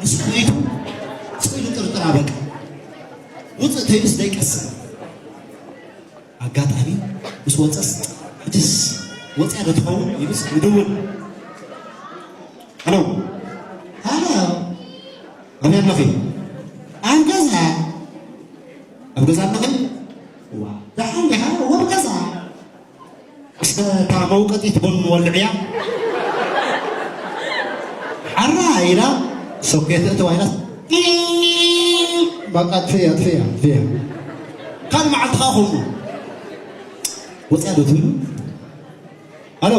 ምስ ሰበይቱ ስቕ ኢሉ ጥርጥር ኣበቃ። ውፅእ ተይሉስ ደይቀስን። ኣጋጣሚ ምስ ወፀስ፣ ሕጅስ ወፅያ ዶ ትኸውን ኢሉስ ይድውል። ሃሎ። ሃሎ። ኣበይ ኣለኺ? ኣብ ገዛ። ኣብ ገዛ ኣለኺ? ዋ፣ ደሓን ዲኻ? እወ፣ ኣብ ገዛ። እስከ እታ መውቀጢት ቡን ወልዕያ። ሓራ ኢላ ሶኬት እትዋ ኢላ፣ በቃ፣ ኣጥፍእያ፣ ኣጥፍእያ፣ ኣጥፍእያ። ካልእ መዓልቲ ኸዓ ከምኡ። ወፅያ ዶ ትብሉ? ሃሎ፣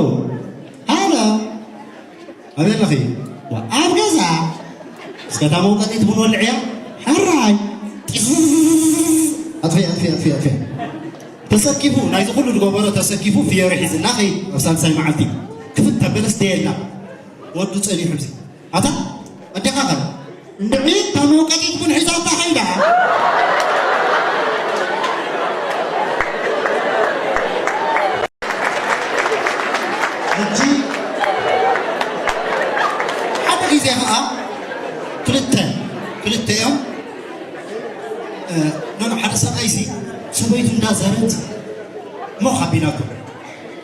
ሃሎ፣ ኣበይ ኣለኺ? ዋ፣ ኣብ ገዛ። እስከ እታ መውቀጢት ቡን ወልዕያ። ሕራይ። ኣጥፊ፣ ኣጥፊ፣ ኣጥፊ፣ ኣጥፊ። ተሰኪፉ፣ ናይዚ ኩሉ ዝገበሮ ተሰኪፉ፣ ፍየሩ ሒዝና ኸይድ። ኣብ ሳልሳይ መዓልቲ ክፍት ተበለስ ደየላ። ወዱ ጸኒሑ፣ እዚ ኣታ ኣዴኻ ኸ? እንድዒ፣ እታ መውቀጢት ቡን ሒዛታ ኸይዳ። ሕጂ ሓደ ግዜ ኸዓ ክልተ፣ ክልተ እዮም። እ፣ ኖኖ፣ ሓደ ሰብኣይሲ ሰበይቱ እንዳዘረት ሞኽ ኣቢላቶ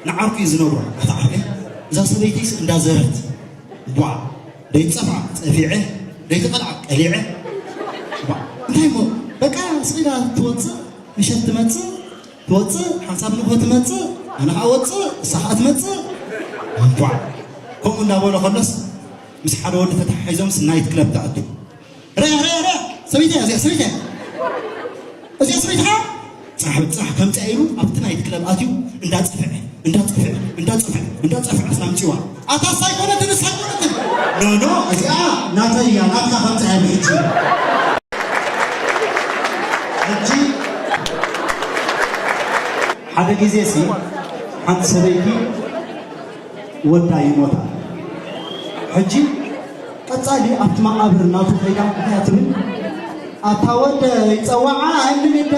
ንዓርኩ እዩ ዝነግሮ። ኣታ ዓርከይ፣ እዛ ሰበይተይስ እንዳዘረት፣ ቧ፣ ደይትጸፍዓ ጸፊዐ፣ ደይትቐልዓ ቀሊዐ። ቧ፣ እንታይ እሞ፣ በቃ ስቕ ኢላ ትወጽእ፣ ምሸት ትመጽእ፣ ትወጽእ፣ ሓንሳብ ንግሆ ትመጽእ፣ ኣነ ኸዓ እወጽእ፣ እሳ ኸዓ ትመጽእ። ቧ፣ ከምኡ እንዳበሎ ከሎስ፣ ምስ ሓደ ወዲ ተተሓሒዞምስ ናይት ክለብ ትኣቱ። ርኣ፣ ርኣ፣ ርኣ፣ ሰበይተይ እዚኣ፣ ሰበይተይ። እዚኣ ሰበይትኻ? ጽናሕ፣ ጽናሕ ከምጽኣ ኢሉ ኣብቲ ናይት ክለብ ኣትዩ እንዳጸፍዐ፣ እንዳጸፍዐ፣ እንዳጸፍዐ፣ እንዳጸፍዐ ኣስላምጺዋ። ኣታ እሳ ኣይኮነትን፣ እሳ ኣይኮነትን። ኖ፣ ኖ፣ እዚኣ ናተይ እያ፣ ናትካ ከምጽኣ እያ ብሕጂ። ሕጂ ሓደ ግዜ ሲ ሓንቲ ሰበይቲ ወዳ ይሞታ። ሕጂ ቀጻሊ ኣብቲ መቓብር ናቱ ከይዳ እንታይ እያ ትብል? "ኣታ ወደይ ጸዋዓ እንግዳ"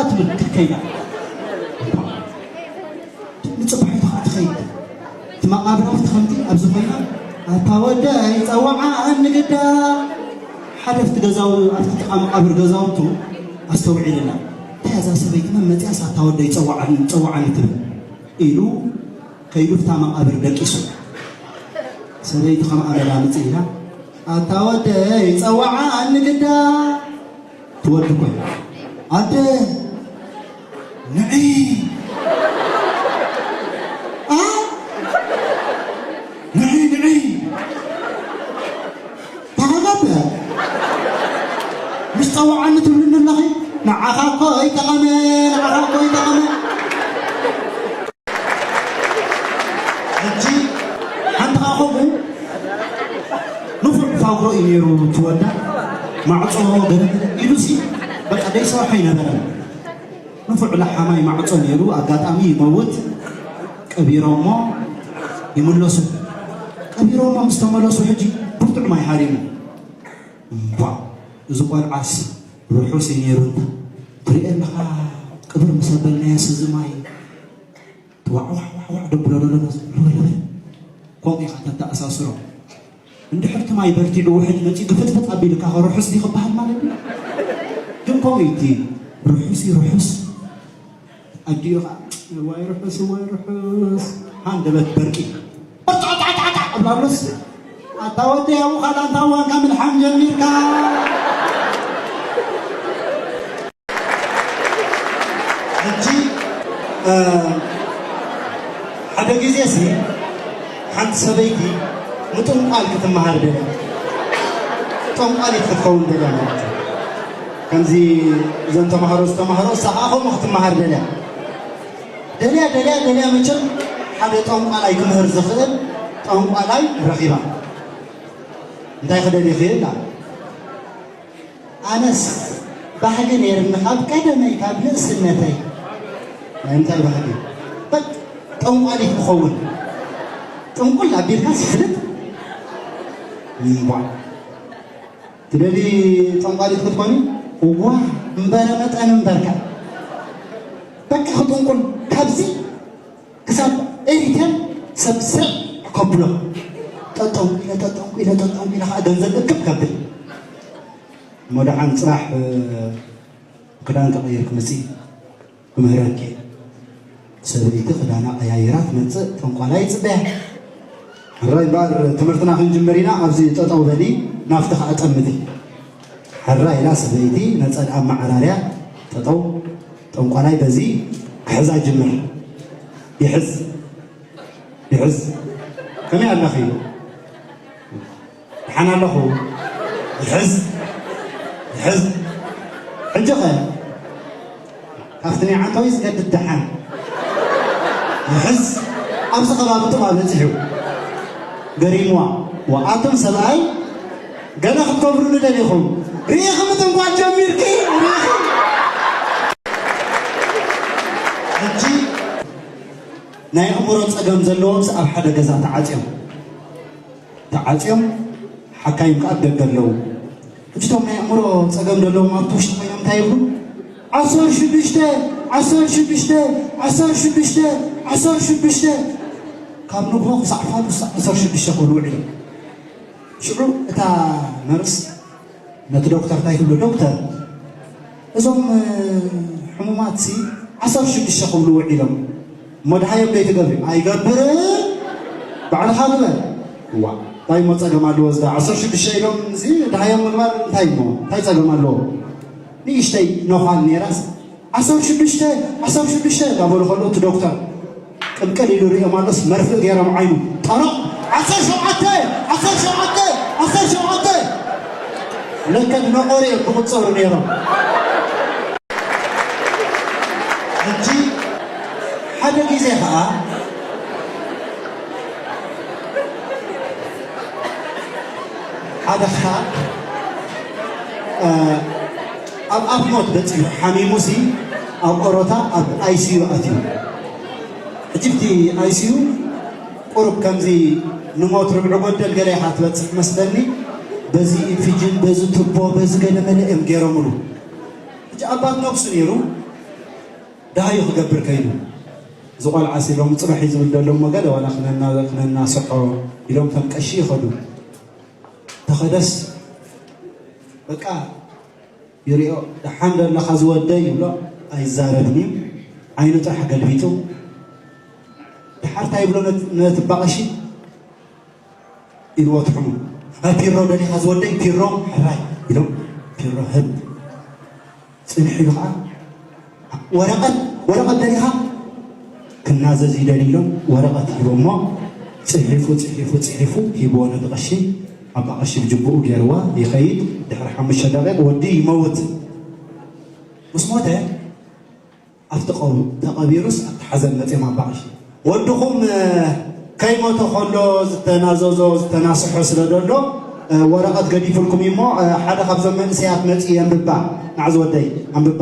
ትብል ክትከይዳ። ንጽባሒቱ ኸዓ ትኸይድ። እቲ መቓብር ኣብቲ ከምቲ ኣብዚ ኮይና፣ "ኣታ ወደይ ጸዋዓ እንግዳ" ሓደ ኣብቲ ገዛው-፣ ኣብቲ ጥቓ መቓብር ገዛውቱ ኣስተውዒልና። "እንታይ እዛ ሰበይቲ መን መጺኣስ ኣታ ወደይ ጸዋዓኒ፣ ጸዋዓኒ ትብል?" ኢሉ ከይዱ ኣብታ መቓብር ደቂሱ። ሰበይቲ ከም ኣመላ ምጽእ ኢላ፣ "ኣታ ወደይ ጸዋዓ እንግዳ" ትወዲ ኮይ። "ኣደ ንዒ፣ ኣ፣ ንዒ፣ ንዒ፣ ተኸታተ፣ ምስ ጸዋዓኒ ትብልኒ ኣለኺ? ንዓኻ እኮ ኣይጠቐመ፣ ንዓኻ እኮ ኣይጠቐመ።" ሕጂ ሓንቲ ኸዓ ከምኡ ንፉዕ ፋግሮ እዩ ነይሩ፣ ትወዳ ማዕጾ ገለገለ ኢሉሲ በቃ ደይሰርሖ ኣይነበረን። ንፉዕ ለሓማይ ማዕጾ ነይሩ፣ ኣጋጣሚ ይመውት፣ ቀቢሮሞ ይምለሱ። ቀቢሮሞ ምስ ተመለሱ ሕጂ ብርቱዕ ማይ ሃሪሙ። እምቧ፣ እዚ ቆልዓስ ርሑስ እዩ ነይሩ እንታ። ትሪኦ ኣለኻ፣ ቅብር ምስ ኣበልናዮስ እዚ ማይ ዋዕ ዋዕ ዋዕ ዋዕ ደብሎ ደሎ ደሎ ደሎ። ከምኡ ኢኻ ተተኣሳስሮ። እንድሕር እቲ ማይ በርቲዑ ውሕጅ መፂኡ ግፍጥፍጥ ኣቢሉካ ኸ ርሑስ ድዩ ክበሃል ማለት እዩ? ግን ከምኡ እዩ እቲ ርሑስ እዩ ርሑስ። ኣዲኡ ኸዓ "እዋይ ርሑስ፣ እዋይ ርሑስ" ሃንደበት በርቂ። ጣዕጣዕጣዕጣዕ ኣብላሎስ፣ ኣታ ወደይ ኣብኡ ካልኣንታ እዋንካ ምልሓም ጀሚርካ። ሕጂ፣ እ፣ ሓደ ግዜሲ ሓንቲ ሰበይቲ ምጥንቋል ክትመሃር ደልያ። ጠንቋሊት ክትከውን ደልያ ማለት እዩ። ከምዚ እዞም ተማሃሮ ዝተማሃሮ፣ እሳ ኸዓ ከምኡ ክትመሃር ደልያ። ደልያ፣ ደልያ፣ ደልያ፣ መቸም ሓደ ጠንቋላይ ክምህር ዝኽእል ጠንቋላይ ረኺባ። "እንታይ ክደልዪ ይኽእል?" ኣነስ ባህጊ ነይርኒ ካብ ቀደመይ፣ ካብ ንእስነተይ። ናይ እንታይ ባህጊ? በቃ ጠንቋሊት ክኸውን። ጥንቁል ኣቢልካ ስፍልጥ። እምቧ። ትደሊ ጠንቋሊት ክትኮኒ? እዋ፣ እምበረ መጠን እምበርካ። በቃ ክጥንቁል ካብዚ ክሳብ ኤሪትር ሰብ ስርዕ ከብሎ። ጠጠንኩ ኢለ፣ ጠጠንኩ ኢለ፣ ጠጠንኩ ኢለ ከዓ ገንዘብ እክብ ከብል። እሞ ደሓን ጽባሕ፣ እ፣ ክዳን ክቕይር ክመጽእ ክምህረኪ። ሰበይቲ ክዳና ቀያይራ ትመጽእ፣ ጠንቋላይ ይጽበያ። ሕራይ እምበኣር ትምህርትና ክንጅምር ኢና፣ ኣብዚ ጠጠው በሊ፣ ናፍቲ ከዓ ጠምቲ። ሕራይ ኢላ ሰበይቲ ነጸልኣ መዓራርያ፣ ጠጠው፣ ጠንቋላይ በዚ ክሕዛ ጅምር። ይሕዝ፣ ይሕዝ። ከመይ ኣለኺ? ደሓን ኣለኹ። ይሕዝ፣ ይሕዝ። ሕጂ ኸ? ካብቲ ናይ ዓንተወይ ዝገድድ ደሓን። ይሕዝ። ኣብዚ ከባቢ ጥባ በጺሑ። ገሪምዋ። ወኣቶም ሰብኣይ ገለ ክትገብሩኒ ደሊኹም። ርኢኺ ምጥንቋል ጀሚርኪ? ርኢኺ? ሕጂ ናይ ኣእምሮ ጸገም ዘለዎምስ ኣብ ሓደ ገዛ ተዓጽዮም። ተዓጽዮም፣ ሓካይም ከኣ ኣብ ደገ ኣለዉ። ሕጂ እቶም ናይ ኣእምሮ ጸገም ዘለዎም ኣብቲ ውሽጢ ኮይኖም እንታይ ይብሉ? ዓሰርተ ሽዱሽተ፣ ዓሰርተ ሽዱሽተ፣ ዓሰርተ ሽዱሽተ፣ ዓሰርተ ሽዱሽተ። ካብ ንግሆ ክሳዕ ፋዱ ክሳዕ ዓሰርተ ሽዱሽተ ክብሉ ውዒሎም። ሽዑ እታ ነርስ ነቲ ዶክተር እንታይ ትብሎ? ዶክተር፣ እዞም፣ እ፣ ሕሙማትሲ ዓሰርተ ሽዱሽተ ክብሉ ውዒሎም፣ እሞ ደሃዮም ዶ ኣይትገብሪ? ኣይገብርን፣ ባዕልኻ ግበር። እዋ፣ እንታይ እሞ ጸገም ኣለዎ? እዚ ዓሰርተ ሽዱሽተ ኢሎም፣ እዚ ደሃዮም ምግባር እንታይ እሞ፣ እንታይ ጸገም ኣለዎ? ንእሽተይ ነዃል ነይራስ፣ ዓሰርተ ሽዱሽተ፣ ዓሰርተ ሽዱሽተ እንዳበሉ ከለዉ፣ እቲ ዶክተር ቅልቅል ኢሉ ሪኦም ኣሎስ፣ መርፍእ ገይሮም ዓይኑ ጠረቕ፣ ዓሰርተ ሸውዓተ፣ ዓሰርተ ሸውዓተ፣ ዓሰርተ ሸውዓተ። ለከ ድነቆር እዮም ብቑጸሩ ነይሮም። ሕጂ ሓደ ግዜ ኸኣ፣ ሓደ ኸኣ፣ እ፣ ኣብ ኣፍ ሞት በጺሑ፣ ሓሚሙሲ ኣብ ኦሮታ ኣብ ኣይ ሲ ዩ ኣትዩ። ሕጂ ኣብቲ ኣይ ሲ ዩ ቁሩብ ከምዚ ንሞት ርብዒ ጎደል ገለ ኢኻ ትበጽሕ መስለኒ። በዚ ኢንፊጅን፣ በዚ ቱቦ፣ በዚ ገለ መለ እዮም ገይሮምሉ። ሕጂ ኣባት ነብሱ ነይሩ፣ ደሃዩ ክገብር ከይዱ። እዚ ቆልዓሲ ሎሚ ጽባሕ እዩ ዝብል ዘሎ እሞ ገለ ዋላ ክነና-፣ ክነናስሖ ኢሎም ከም ቀሺ ይኸዱ። ተኸደስ በቃ ይሪኦ፣ ደሓን ዶ ኣለኻ ዝወደይ ይብሎ፣ ኣይዛረብን እዩ። ዓይኑ ጥራሕ ገልቢጡ። ደሓር እንታይ ይብሎ ነት-፣ ነቲ ኣባ ቀሺ? ኢልዎ ትሕሙ። "አ፣ ፒሮ ደሊኻ ዝወደይ፣ ፒሮ?" "ሕራይ" ኢሎም ፒሮ ህብ። ጽንሕ ኢሉ ኸዓ፣ "ወረቐት፣ ወረቐት ደሊኻ?" ክናዘዝ ይደሊ ኢሎም ወረቐት ሂቦሞ፣ ጽሒፉ፣ ጽሒፉ፣ ጽሒፉ ሂብዎ ነቲ ቀሺ። ኣባ ቀሺ ብጅቡኡ ገይርዋ ይኸይድ። ድሕሪ ሓሙሽተ ደቂቕ ወዲ ይመውት። ምስ ሞተ ኣብቲ ቀው-፣ ተቐቢሩስ ኣብቲ ሓዘን መጺኦም ኣባ ቀሺ፣ "ወድኹም፣ እ፣ ከይሞተ ከሎ ዝተናዘዞ ዝተናስሖ ስለ ዘሎ፣ እ፣ ወረቐት ገዲፉልኩም እዩ እሞ፣ እ፣ ሓደ ካብዞም መንእሰያት መጺኡ የንብባ፣ ንዓ ዝወደይ ኣንብባ።"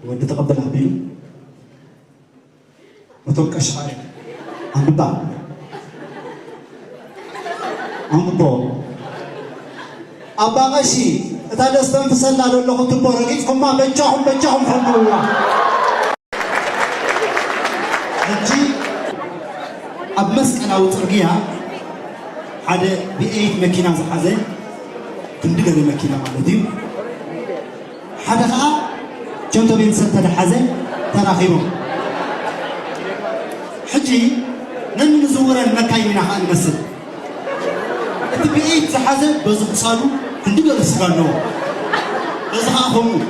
ወዲ ተቐበል ኣቢሉ፣ ነቶም ቀሺ ኸኣ ኣንብባ፣ ኣንብቦ። ኣባ ቀሺ፣ እታ ዘስተንፍሰላ ዘለኹ ቱቦ ረጊጽኩማ፣ በጃኹም፣ በጃኹም ከንብብዋ። ሕጂ ኣብ መስቀላዊ ጽርግያ ሓደ ቪ ኤይት መኪና ዝሓዘ፣ ክንዲ ገለ መኪና ማለት እዩ፣ ሓደ ኸኣ ቸንቶ ቤንሰ ተደሓዘ ተራኺቦም። ሕጂ ነንዝውረን መካይን ኢና ኸኣ ንመስል። እቲ ቪ ኤይት ዝሓዘ በዚ ክሳዱ ክንዲ ገለ ስጋ ኣለዎ። በዚ ኸኣ ከምኡ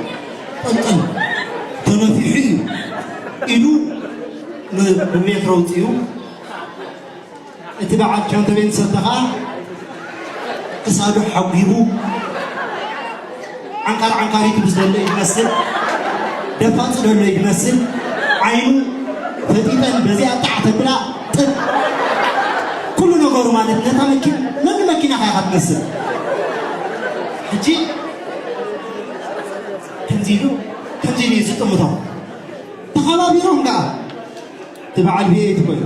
ጠልጠል ተነፊሑ እዩ ኢሉ ን-፣ ብሜትሮ ኣውጺኡ። እቲ በዓል ቸንቶ ቤንሰ ከኣ ክሳዱ ሓጒቡ፣ ዓንካር ዓንካሪቱ ምስ ዘሎ እዩ ዝመስል፣ ደፋጽ ዘሎ እዩ ዝመስል። ዓይኑ ፈጢጠን በዚኣ ጣዕ ተብላ ጥጥ። ኩሉ ነገሩ ማለት ነታ መኪና፣ ነቲ መኪና ኸኣ ኢኻ ትመስል። ሕጂ ከምዚ ኢሉ፣ ከምዚ ኢሉ እዩ ዝጥምቶም። ተኸባቢሮም ከኣ እቲ በዓል ቪ ኤይት ኮይኑ፣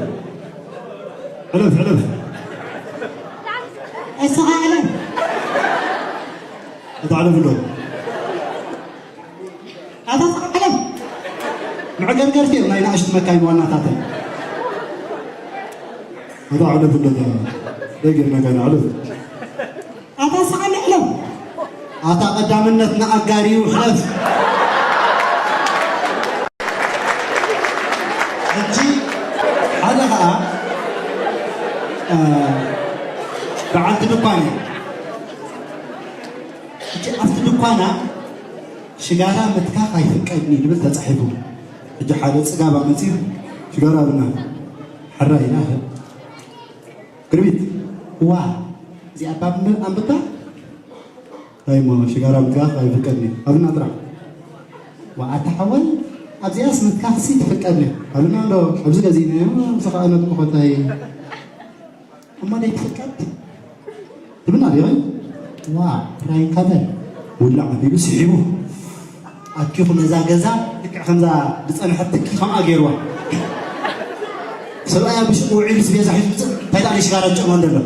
ሕለፍ፣ ሕለፍ። እስኻ ሕለፍ። እታ ሕለፍ ዶ? ኣታ እስኻ ሕለፍ። መዕገርገርቲ እዮም ናይ ንኣሽቱ መካይን ዋናታተን። እታ ሕለፍ ዶ? ደገ መገን ኣዕሉ። ኣታ ስኻ ንዕሎ። ኣታ ቀዳምነት ንኣጋር እዩ፣ ሕለፍ። ሕጂ ሓደ ኸኣ፣ እ፣ በዓልቲ ድኳን እያ። ሕጂ ኣብቲ ድኳና ሽጋራ ምትካኽ ኣይፍቀድን እዩ ዝብል ተጻሒፉ። ሕጂ ሓደ ጽጋባ መጺኡ፣ "ሽጋራ ኣብና፣ ሕራይ ኢና" ክርቢት፣ "ዋ፣ እዚኣ ባብ ኣንብባ?" "እንታይ እሞ ሽጋራ ምትካኽ ኣይፍቀድን እዩ፣ ኣብና ጥራሕ?" "ዋ፣ ኣታ ሓወይ፣ ኣብዚኣስ ምትካኽሲ ትፍቀድ እዩ፣ ኣብና እንዶ፣ ኣብዚ ገዚእናዮ፣ ምሳኻ ኣነጥምኾ እንታይ?" "እሞ ደይ ትፍቀድ?" ትብልና ዲኺ? ዋ፣ ራይን ካበል ውላዕ ኣቢሉ ስሒቡ ኣኪኹ ነዛ ገዛ ልክዕ ከምዛ ዝጸንሐት ትኪ ከምኣ ገይርዋ። ሰብኣይ ኣብ ሽቁ ውዒሉ ስቤዛ ሒዙ ምጽእ፣ እንታይ ደኣ ሽጋራ ጨማ እንደሎ።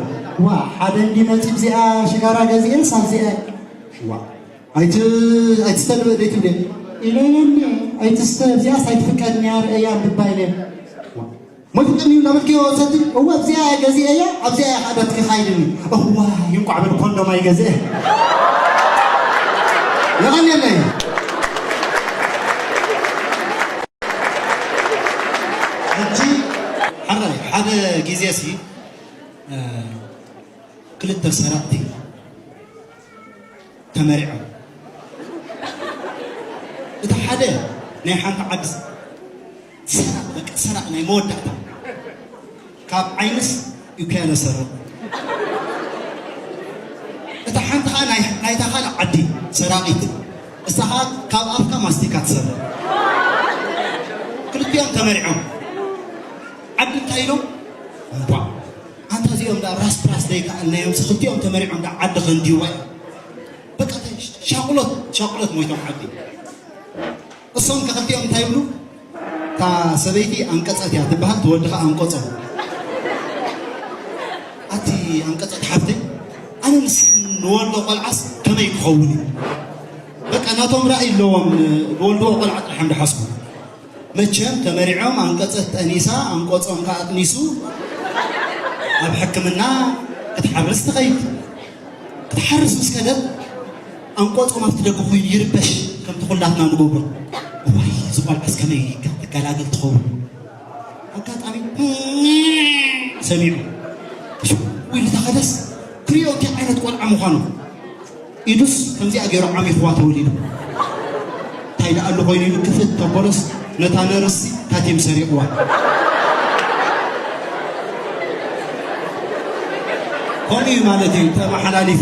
ዋ፣ ሓደ እንዲ መጺ ብዚኣ ሽጋራ ገዚኤ ሳብዚኣ። ዋ፣ ኣይቲ-፣ ኣይትስተ ድበ ደይ ትብለ። ኢለ ኢለ እንዲ ኣይትስተ፣ እዚኣስ ኣይትፍቀድ እያ፣ ርእያ እንድባ ኢለ። ዋ፣ ሞይትጥን እዩ እናበልክዮ ሰቲ፣ እወ፣ ኣብዚኣ እየ ገዚኤያ፣ ኣብዚኣ እየ ከዓ ደትኪ ካይድኒ። እዋይ፣ እንቋዕ በል ኮንዶም ኣይገዝአ። የቐንየለይ። ሕጂ፣ ሕራይ፣ ሓደ ግዜ ሲ፣ እ፣ ክልተ ሰረቕቲ ተመሪዖም። እቲ ሓደ ናይ ሓንቲ ዓዲ ሰራቕ፣ በቃ ሰራቕ ናይ መወዳእታ። ካብ ዓይንስ ዩክያለ ሰራቕ። እታ ሓንቲ ኸዓ ናይ፣ ናይታ ካልእ ዓዲ ሰራቒት። እሳ ኸዓ ካብ ኣፍካ ማስቲካ ትሰርቕ። ክልቲኦም ተመሪዖም። ዓዲ እንታይ ኢሎም? እምቧ። ኣንታ እዚኦም ደኣ ራስ ፕራስ ዘይከኣልናዮም፣ ክልቲኦም ተመሪዖም ደኣ ዓዲ ከንድይዋ እዮም። በቃ ሻቁሎት፣ ሻቁሎት ሞይቶም ዓዲ። እሶም ከ ክልቲኦም እንታይ ይብሉ? እታ ሰበይቲ ኣንቀጸት እያ ትበሃል፣ እቲ ወዲ ኸኣ ኣንቀጾ። ኣቲ ኣንቀጸት ሓፍተይ፣ ኣነ ምስ ንወልዶ ቆልዓስ ከመይ ክኸውን እዩ? በቃ ናቶም ራእይ ኣለዎም፣ ንወልድዎ ቆልዓ ጥራሕ እዮም ዝሓስቡ። መቸም ተመሪዖም ኣንቀጸት ጠኒሳ፣ ኣንቀጾም ከኣ ኣጥኒሱ ኣብ ሕክምና ክትሓርስ ትኸይድ። ክትሓርስ ምስ ከደት ኣንቆጾም ኣብቲ ደገ ኮይኑ ይርበሽ፣ ከምቲ ኩላትና ንገብሮ። እዋይ፣ እዚ ቆልዓስ ከመይ ክትገላገል ትኸውን? ኣጋጣሚ ሰሚዑ። ሽው ኢሉ ተኸደስ፣ ክሪኦ እንታይ ዓይነት ቆልዓ ምዃኑ። ኢዱስ ከምዚኣ ገይሩ ዓሚኹዋ ተወሊዱ። እንታይ ደኣ ኣሎ ኮይኑ ኢሉ ክፍት ተበሎስ ነታ ነርሲ ካቲም ሰሪቕዋ። ከምኡ እዩ ማለት እዩ ተመሓላሊፉ።